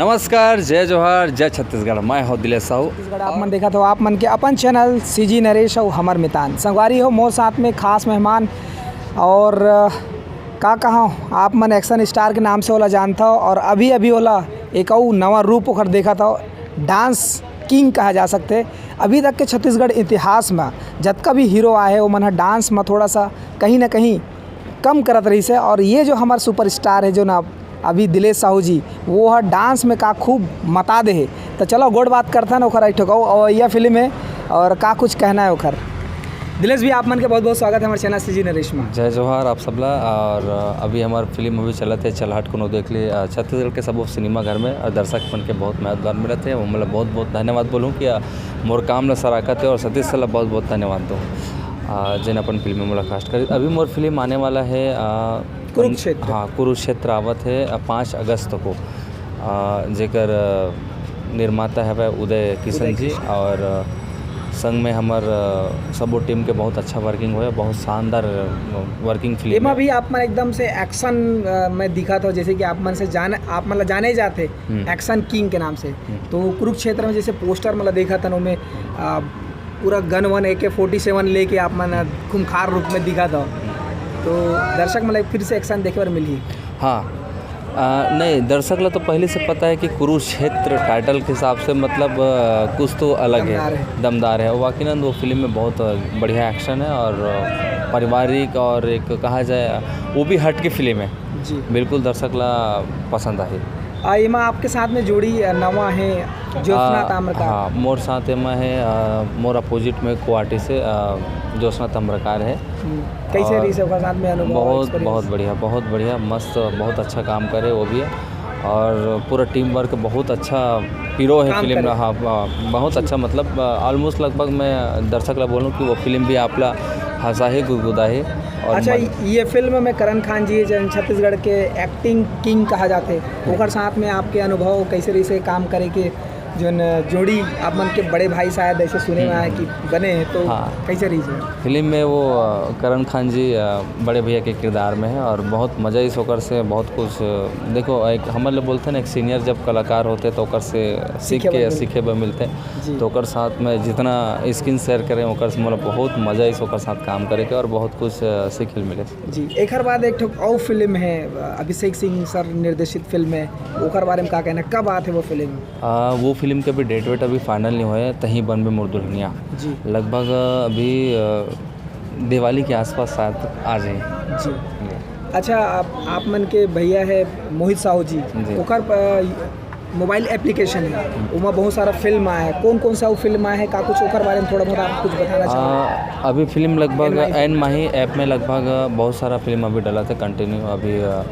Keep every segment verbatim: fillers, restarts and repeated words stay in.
नमस्कार, जय जोहार, जय छत्तीसगढ़। मैं हूं दिलेश साहू। छत्तीसगढ़ आप मन देखत हो, आप मन के अपन चैनल सीजी नरेश अउ हमर मितान। संगवारी हो, मोर साथ में खास मेहमान और, अ, का कहूं, आप मन एक्शन स्टार के नाम से ओला जानत हो और अभी अभी ओला एक अउ नवा रूप ओकर देखत हो, डांस किंग कहा जा सकथे। अभी तक के छत्तीसगढ़ इतिहास में जतका भी हीरो आए हे, ओमन ह डांस में थोड़ा सा कहीं ना कहीं कम करत रहिस हे। और ये जो हमर सुपरस्टार हे, जो ना अभी दिलेश साहू जी, वो ह डांस में का खूब मता दे हे। तो चलो गोठ बात करथन ओकर एक ठो अउ अवइया फिल्म हे और का कुछ कहना हे ओकर। दिलेश भी, आप मन के बहुत बहुत स्वागत हे हमर चैनल सीजी नरेश में। जय जोहार आप सबला। और अभी हमर फिल्म अभी चलत हे चल हट कोनो देख ले, अ, छत्तीसगढ़ के सबो सिनेमा घर में, और दर्शक मन के बहुत मया दुलार मिलत हे, ओमन ला बहुत बहुत धन्यवाद बोलूँ कि, अ, मोर काम ला सराहत हे और सतीश सर ला बहुत बहुत धन्यवाद दूँ, अ, जेन अपन फिल्म में मोला कास्ट करे। अभी मोर फिल्म आने वाला हे, अ, कुरुक्षेत्र। हाँ, कुरुक्षेत्र आवत हे, अ, पाँच अगस्त को, अ, जेकर, अ, निर्माता हवय उदय किशन उदय जी किशन। और, अ, संग में हमर, अ, सबो टीम के बहुत अच्छा वर्किंग होय, बहुत शानदार, अ, वर्किंग फिल्म एमा हे। भी आप मन एकदम से एक्शन, अ, में दिखत हो, जैसे कि आप मन से जान, आप मन ला जाने जाथे हम्म। एक्शन किंग के नाम से। हम्म। तो कुरुक्षेत्र में जैसे पोस्टर मतलब देखत हन, ओमे, अ, पूरा गन वन एके फोर्टी सेवन लेके आप मन खूंखार रूप में दिखत हो, तो दर्शक मन ला फिर से एक्शन देखे बर मिलही। हाँ, अ, नहीं, दर्शक ला तो पहले से पता है कि कुरुक्षेत्र टाइटल के हिसाब से मतलब, अ, कुछ तो अलग है, दमदार है। दमदार है। वाकई वो फिल्म में बहुत, अ, बढ़िया एक्शन है और, अ, पारिवारिक और एक कहा जाए, वो भी हट के फिल्म है। जी। बिल्कुल दर्शक ला पसंद आही। आ, एमा आपके साथ में जोड़ी, अ, नवा हे, ज्योत्सना आ, ताम्रकार। हाँ, मोर साथ एमा हे, आ, मोर अपोजिट में को आर्टिस्ट हे, आ, ज्योत्सना ताम्रकार हे। हम्म। कैसे और रहिस ओकर साथ में अनुभव, बहुत, experience? बहुत बढ़िया, बहुत बढ़िया, मस्त, बहुत अच्छा काम करे वो भी। और पूरा टीम वर्क बहुत अच्छा हीरो हे काम फिल्म करे। ला, हाँ, ब-, बहुत जी। अच्छा, मतलब, आ, almost लगभग मैं दर्शक ला बोलूँ कि वो फिल्म भी आप ला हंसाही, गुदगुदाही और अच्छा, मजा ये फिल्म में करण खान जी, जन छत्तीसगढ़ के एक्टिंग किंग कहा जाथे, ओकर साथ में आपके अनुभव कैसे रहिस हे काम करे के, जोन जोड़ी आप मन के बड़े भाई शायद ऐसे सुने में आए कि बने हैं, तो हाँ। कैसे रहिस हे? फिल्म में वो, अ, करण खान जी, अ, बड़े भैया के किरदार में है और बहुत मजा इस ओकर से बहुत कुछ, अ, देखो, एक हमन ले बोलते हैं ना, एक सीनियर जब कलाकार होते तो ओकर से सीख सीखे के, बर मिलते। सीखे बर मिलते हैं। जी। तो ओकर साथ में जितना स्क्रीन शेयर करें, ओकर से मोला बहुत मजा इस ओकर साथ काम करे के और बहुत कुछ, अ, सीखे ल मिले। जी, एकर बाद एक ठो अउ फिल्म है, अ, अभिषेक सिंह सर निर्देशित फिल्म है, ओकर बारे में का कहना, कब आत है वो फिल्म? आ, वो फिल्म के अभी डेट वेट अभी फाइनल नहीं होए, तहीं बनबे मोर दुल्हनिया। जी। लगभग, अ, अभी, अ, दिवाली के आसपास शायद आ जाए। जी। जी। अच्छा, आप, आप मन के भैया है मोहित साहू जी, जी। ओकर प-, मोबाइल एप्लीकेशन है, ओमा बहुत सारा फिल्म आया है। कौन कौन सा वो फिल्म आया है, का कुछ ओकर बारे में थोड़ा बहुत आप कुछ बताना चाहोगे? आ, अभी फिल्म लगभग एन माही। एन माही ऐप में लगभग बहुत सारा फिल्म अभी डलत हे कंटिन्यू। अभी, आ,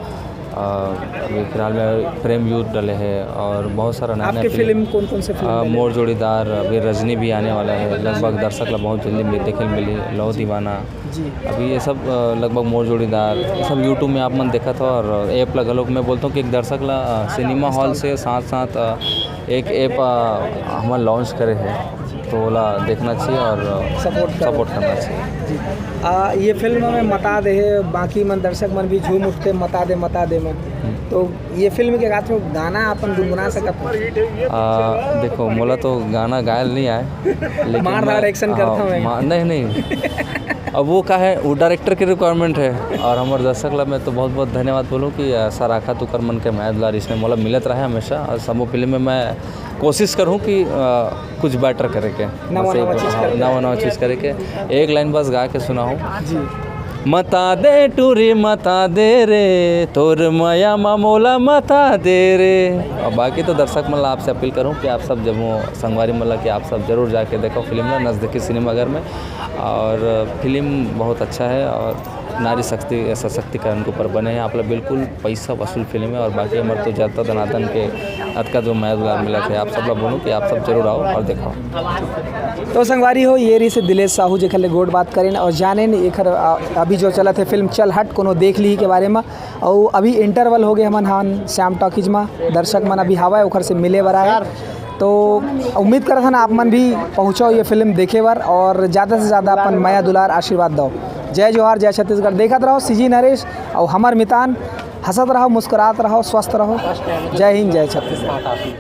आ, अभी फिलहाल में प्रेम युद्ध डले हे और बहुत सारा नया नया आपके फिल्म। फिल्म कौन कौन से फिल्म आ, डले? मोर जोड़ीदार, अभी रजनी भी आने वाला है, लगभग दर्शक ला बहुत जल्दी मिल-, देखे ल मिली, लव दीवाना। जी। अभी ये सब, अ, लगभग मोर जोड़ीदार, ये सब YouTube में आप मन देखत हो और ऐप ला घलोक मैं बोलता हूँ कि एक दर्शक ला, अ, सिनेमा हॉल से साथ साथ, अ, एक ऐप, अ, हमन लॉन्च करे हे, तो ओला देखना चाहिए और, अ, सपोर्ट करो। सपोर्ट करना चाहिए। जी। आ, ये फिल्म में मता दे हे, बाकी मन दर्शक मन भी झूम उठते, "मता दे, मता दे" मन। हम्म। तो ये फिल्म के गात हो गाना अपन गुनगुना सकत हो? आ, देखो, मोला तो गाना गायल नहीं आए, लेकिन मार मैं, धाड़ एक्शन हाँ, करता हूँ मैं। मा-, नहीं, नहीं। अब वो का है, वो डायरेक्टर के रिक्वायरमेंट है। और हमर दर्शक ला मैं तो बहुत बहुत धन्यवाद बोलूँ कि, आ, सराखा तुकर मन के मया दुलार इसने मोला मिलत रहे हमेशा और सबो फिल्म में मैं कोशिश करूँ कि, आ, कुछ बेटर करे के। नवा, बस एक नवा चीज हाँ, करे के। नवा, नवा चीज करे के। एक लाइन बस गा के सुनाऊँ। जी। मता दे टूरी, मता दे रे, तोर मया मा मोला मता दे रे। और बाकी तो दर्शक मन ला आपसे अपील करूँ कि आप सब जब वो संगवारी मन ला कि आप सब जरूर जाके देखो फिल्म ला नज़दीकी सिनेमाघर में। और फिल्म बहुत अच्छा है और नारी शक्ति, सशक्तिकरण के ऊपर बने हैं। आप ला बिल्कुल पैसा वसूल फिल्म है और बाकी हमर तो जनता दनादन के अतका जो मया दुलार मिलत हे, आप सब ला बोलूँ कि आप सब जरूर आओ और देखो। तो संगवारी हो, ये रहिस हे दिलेश साहू, जेकर ले गोठ बात करेन और जानेन एकर, अ, अभी जो चलत हे फिल्म चल हट कोनो देख ली के बारे में। और अभी इंटरवल हो गए हमन हान श्याम टॉकीज में, दर्शक मन अभी हवय ओकर से मिले बर आए। तो उम्मीद करत हन आप मन भी पहुँचो ये फिल्म देखे बर और ज़्यादा से ज़्यादा अपन मया दुलार आशीर्वाद दो। जय जोहार, जय छत्तीसगढ़। देखत रहो सीजी नरेश और हमर मितान। हंसत रहो, मुस्कुरात रहो, स्वस्थ रहो। जय हिंद, जय छत्तीसगढ़।